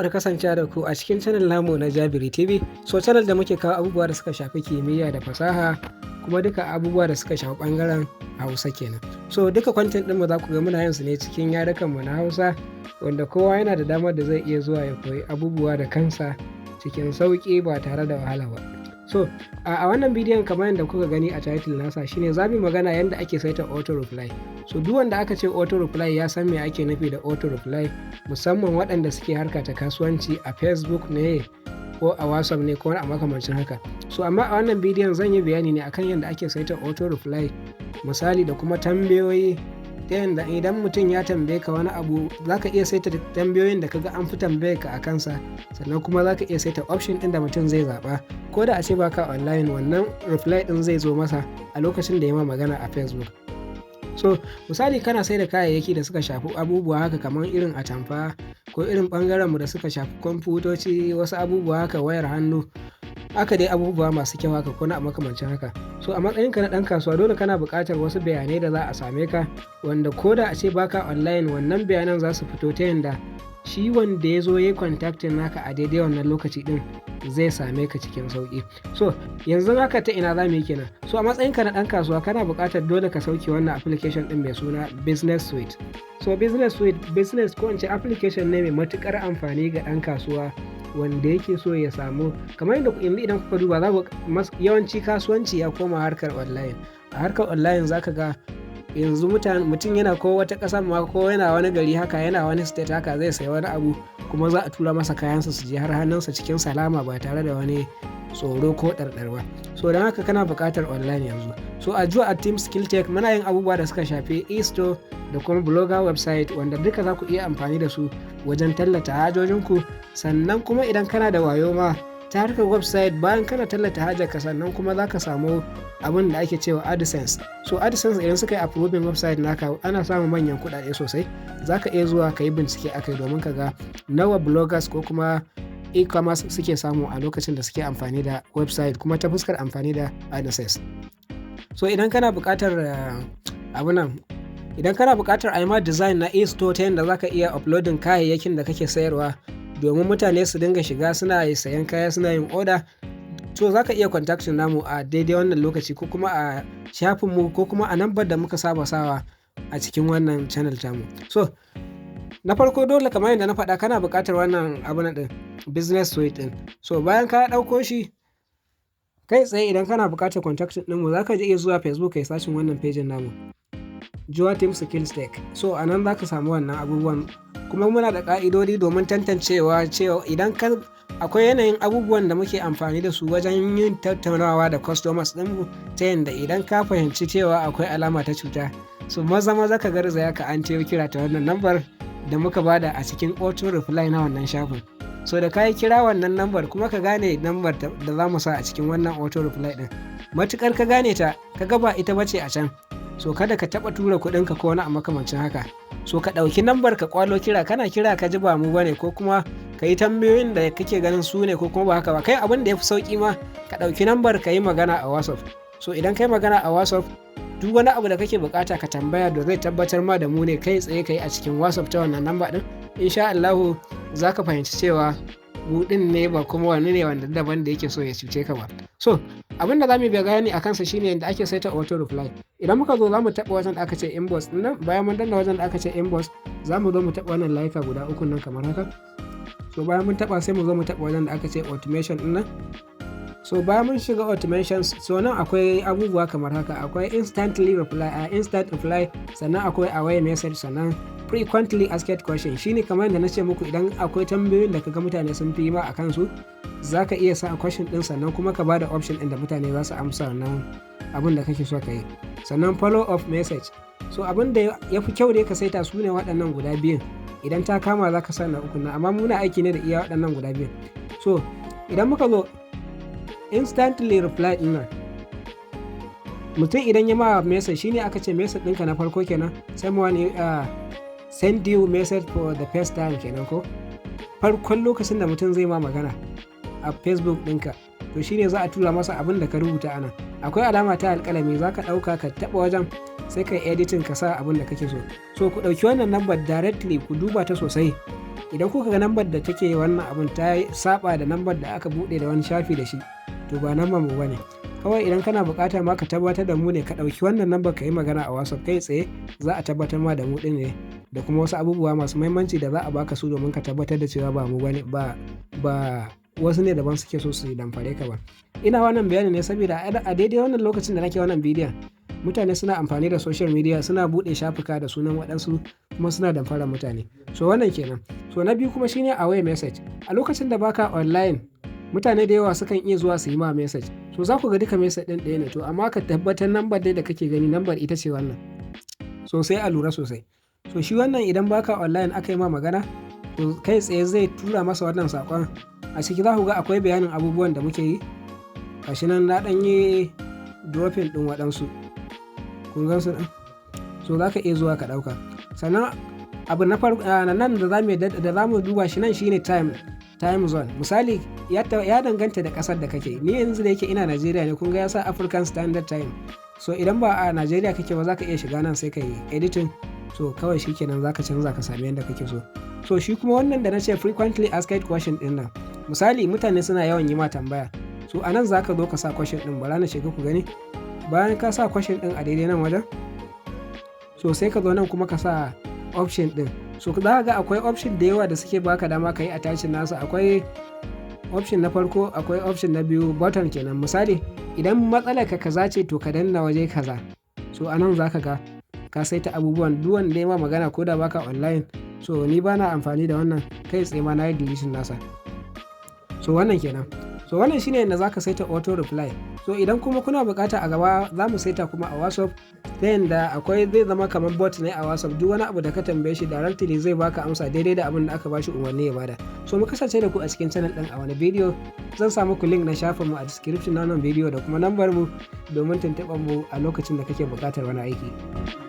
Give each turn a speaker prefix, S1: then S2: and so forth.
S1: Da kasancewa da ku a cikin channel namu na Jabiri TV. So channel da muke kawo abubuwa da suka shafi kimiyya da fasaha, kuma duka abubuwa da suka shafi bangaren Hausa kenan. So duka content ɗinmu za ku ga muna yin su ne cikin yarukan mu na Hausa, wanda kowa yana da damar da zai iya zuwa ya koyi abubuwa da kansa cikin sauƙi ba tare da wahala ba. So a wannan bidiyon, kamar yadda kuka gani a title nasa, shine za mu magana yadda ake saita auto reply. So duk wanda aka ce auto reply ya san me ake nufi da auto reply, musamman waɗanda suke harka ta kasuwanci a Facebook ne ko a WhatsApp ne ko wani a makamancin haka. So amma a wannan bidiyon zan yi bayani ne akan yadda ake saita auto reply, misali, da kuma tambayoyi, ta yadda idan mutum ya tambaye ka wani abu, za ka iya saita tambayoyin da kaga an fi tambaye ka a kansa. Sannan kuma za ka iya saita option ɗin da mutum zai zaɓa, ko da a ce baka online, wannan reply ɗin zai zo masa a lokacin da ya ma magana a Facebook. So misali, kana sai da kayayyaki da suka shafi abubuwa haka, kamar irin atamfa ko irin ɓangaren mu da suka shafi kwamfutoci, wasu abubuwa haka, wayar hannu haka dai, abubuwa masu kyau haka ko na makamancin haka. So a matsayinka na ɗan kasuwa, dole kana buƙatar wasu bayanai da za a same ka, wanda ko da a ce baka online, wannan bayanan za su fito, ta yanda shi wanda ya zo ya yi contacting naka a daidai wannan lokaci ɗin zai same ka cikin sauƙi. So yanzu haka ta ina za mu yi kenan? So a matsayinka na ɗan kasuwa, kana buƙatar dole ka sauke wannan application ɗin mai suna Business Suite. So Business Suite business, ko in ce application ne mai matuƙar amfani ga ɗan kasuwa wanda yake so ya samu, kamar yadda yanzu idan kuka duba za ku yawanci kasuwanci ya koma harkar online. A harkar online za ka ga yanzu mutum yana ko wata ƙasa ma, ko yana wani gari haka, yana wani state haka, zai sayi wani abu, kuma za a tura masa kayansa su je har hannunsa cikin salama ba tare da wani tsoro ko ɗarɗar ba. So don haka kana buƙatar online yanzu. So a Juwa at Team Skill Tech muna yin abubuwa da suka shafi e-store da kuma blogger website, wanda duka za ku iya amfani da su wajen tallata hajojinku. Sannan kuma idan kana da wayo ma ta harkar website, bayan kana tallata hajarka, sannan kuma za ka samu abin da ake cewa AdSense. So AdSense, idan suka yi approving website naka, ana samun manyan kuɗaɗe sosai. Za ka iya zuwa ka yi bincike akai domin ka ga nawa bloggers ko kuma e-commerce suke samu a lokacin da suke amfani da website, kuma ta fuskar amfani da AdSense. So idan kana buƙatar abu nan, idan kana buƙatar a yi ma design na e-store ta yadda za ka iya uploading kayayyakin da kake sayarwa domin mutane su dinga shiga suna sayan kaya, suna yin order, to za ka iya contacting namu a daidai wannan lokaci, ko kuma a shafinmu, ko kuma a nambar da muka saba sawa a cikin wannan channel tamu. So na farko, dole, kamar yadda na faɗa, kana buƙatar wannan abu na ɗin, Business Suite ɗin. So bayan ka ɗauko shi, kai tsaye idan kana buƙatar contacting ɗinmu, za ka iya zuwa Facebook kai searching wannan page namu, Jua Team Skills Tech. So a nan za ka samu wannan abubuwan. Kuma muna da ƙa'idodi domin tantancewa cewa idan ka akwai yanayin abubuwan da muke amfani da su wajen yin tattaunawa da customers ɗinmu, ta yadda idan ka fahimci cewa akwai alama ta cuta, so maza maza ka garzaya ka an kira ta wannan lambar da muka bada a cikin auto reply na wannan shafin. So da ka yi kira wannan lambar, kuma ka gane lambar da za mu sa a cikin wannan auto reply ɗin, matukar ka gane ta, ka ga ba ita bace a can, so kada ka taɓa tura kuɗinka ko wani a makamancin haka. So ka ɗauki lambar ka kwalo kira, kana kira ka ji ba mu bane, ko kuma ka yi tambayoyin da kake ganin su ne, ko kuma ba haka ba. Kai, abin da ya fi sauƙi ma, ka ɗauki lambar ka yi magana a WhatsApp. So idan kai magana a WhatsApp, duk wani abu da kake bukata ka tambaya da zai tabbatar ma da mu ne, kai tsaye ka yi a cikin WhatsApp ta wannan namba ɗin. Insha Allahu za ka fahimci cewa mu ɗin ne, ba kuma wani ne wanda daban da yake so ya cuce ka ba. So abin da za mu yi bayani a kansa shine yadda ake saita auto reply. Idan muka zo, za mu taɓa wajen da aka ce inbox ɗin nan. Bayan mun danna wajen da aka ce inbox, za mu zo mu taɓa wannan layuka guda uku nan kamar haka. So bayan mun taɓa, sai mu zo mu taɓa wajen da aka ce automation ɗin nan. So bayan mun shiga automation, so nan akwai abubuwa kamar haka: akwai instantly reply, a instant reply, sannan akwai away message, sannan frequently asked question. Shine kamar yadda na ce muku, idan akwai tambayoyin da kaga mutane sun fi ma a kansu, za ka iya sa question din, sannan kuma ka bada option din da mutane za su amsa wannan abin da kake so ka yi. Sannan follow up message. So abin da ya fi kyau da ka saita su ne waɗannan guda biyun. Idan ta kama, za ka sa na uku na, amma muna aiki ne da iya waɗannan guda biyun. So idan muka zo instantly reply din nan, mutum idan ya ma message, shine aka ce message ɗinka na farko kenan, sai mu wani send you message for the first time kenan, ko farkon lokacin da mutum zai ma magana a Facebook ɗinka, to shine za a tura masa abin da ka rubuta. Anan akwai alama ta alƙalami, za ka ɗauka ka taɓa wajen, sai ka editing ka sa abin da kake so. So ku ɗauki wannan number directly, ku duba ta sosai. Idan kuka ga nambar da take wannan abun ta saba da nambar da aka buɗe da wani shafi da shi, to ba nambar mu bane. Kawai idan kana buƙata ma ka tabbatar da mu ne, ka ɗauki wannan nambar ka yi magana a WhatsApp, kai tsaye za a tabbatar ma da mu ɗin ne, da kuma wasu abubuwa masu muhimmanci da za a baka su domin ka tabbatar da cewa ba mu bane, ba wasu ne daban suke so su damfare ka ba. Ina wannan bayani ne saboda a daidai wannan lokacin da nake wannan bidiyon, mutane suna amfani da social media, suna buɗe shafuka da sunan waɗansu, kuma suna damfarar mutane. So wannan kenan. So na biyu kuma shine away message. A lokacin da baka online, mutane da yawa sukan iya zuwa su yi ma message. So za ku ga duka message ɗin ɗaya ne, to amma ka tabbatar nambar dai da kake gani, nambar ita ce wannan. So sai a lura sosai. So shi wannan, idan baka online aka yi ma magana, to kai tsaye zai tura masa wannan saƙon. A ciki za ku ga akwai bayanin abubuwan da muke yi. Gashi nan na ɗan yi dropping ɗin waɗansu. Kun gan su ɗin? So za ka iya zuwa ka ɗauka. Sannan abu na farko nan da za mu duba shi nan shine time zone. Misali, ya danganta da ƙasar da kake. Ni yanzu da yake ina Najeriya ne, kun ga ya sa African Standard Time. So idan ba a Najeriya kake ba, za ka iya shiga nan sai ka yi editing. So kawai shi kenan, za ka canza ka sami yadda kake so. So shi kuma wannan da na ce frequently asked question ɗin nan, misali mutane suna yawan yi ma tambaya, so a nan za ka zo ka sa question ɗin. Bara na shiga ku gani. Bayan ka sa question ɗin a daidai nan wajen, so sai ka zo nan kuma ka sa option ɗin. So za ka ga akwai option da yawa da suke baka dama ka yi attaching nasu. Akwai option na farko, akwai option na biyu, button kenan. Misali, idan matsalar ka kaza ce, to ka danna waje kaza. So a nan za ka ga ka saita abubuwan, duk wanda ya ma magana ko da baka online. So ni bana amfani da wannan, kai tsaye ma na yi deleting nasa. So wannan kenan. So wannan shine yadda zaka saita auto reply. So idan kuma kuna bukata, a gaba za mu saita kuma a WhatsApp, ta yadda akwai zai zama kamar bot ne a WhatsApp, duk wani abu da ka tambaye shi directly zai baka amsa daidai da abin da aka bashi umarni ya bada. So mu kasance da ku a cikin channel din a wani bidiyo. Zan sa muku link na shafin mu a description na wannan bidiyo da kuma nambar mu domin tuntuɓar mu a lokacin da kake buƙatar wani aiki.